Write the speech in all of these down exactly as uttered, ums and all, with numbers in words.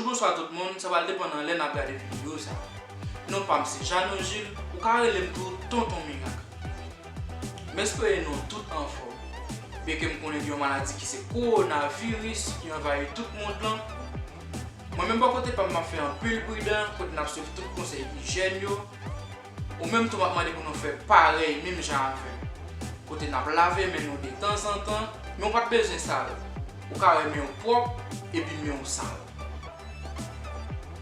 Bonswa tout moun, sa pral depann nan lè n ap gade videyo sa. Non pa m se Jeannot Gilles, ou ka rele m tou Tonton Mirak. M espere nou tout anfòm. Byenke m konnen gen yon maladi ki se kowonaviris ki anvayi tout mond lan, mwen menm bò kote pa m, m ap fè anpil pridan kote n ap swiv tout konsèy ijyèn yo. Ou menm tou, m ap mande pou nou fè parèy menm jan avè m. Kote n ap lave men nou detanzantan, men w pa t bezwen sal. Ou ka wè men w pwòp epi men w sal.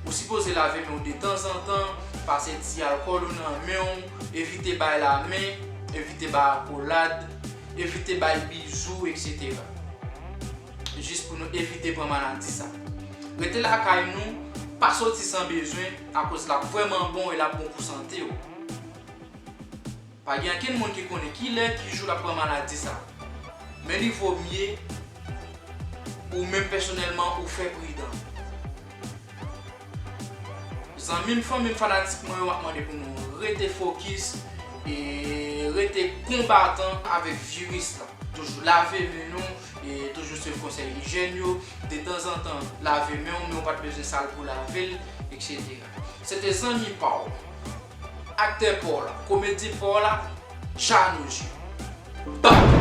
Ou sipoze lave men w detanzantan, pase ti alkòl ou nan men w, evite bay lamen, evite bay akolad, evite bay bizou, etsetera. Jis pou nou evite pran maladi sa. Rete lakay nou, pa soti san bezwen, akoz l ap vrèman bon e l ap bon pou sante w. Pa gen ankenn moun ki konnen kilè, ki jou l ap pran maladi sa. Men li vo mye ou menm pèsonèlman ou fè pridan. Zanmi m, fanmi m, fanatik mwen yo, m ap mande pou nou rete fokis e rete konbatan avèk viris la. Toujou lave men nou e toujou swiv konsèy ijyèn yo. Detanzantan, lave men w, men w pa t bezwen sal pou lave l, etsetera. Se te zanmi pa w, aktè pa w la, komedyen pa w la, Jeannot Gilles. Bam!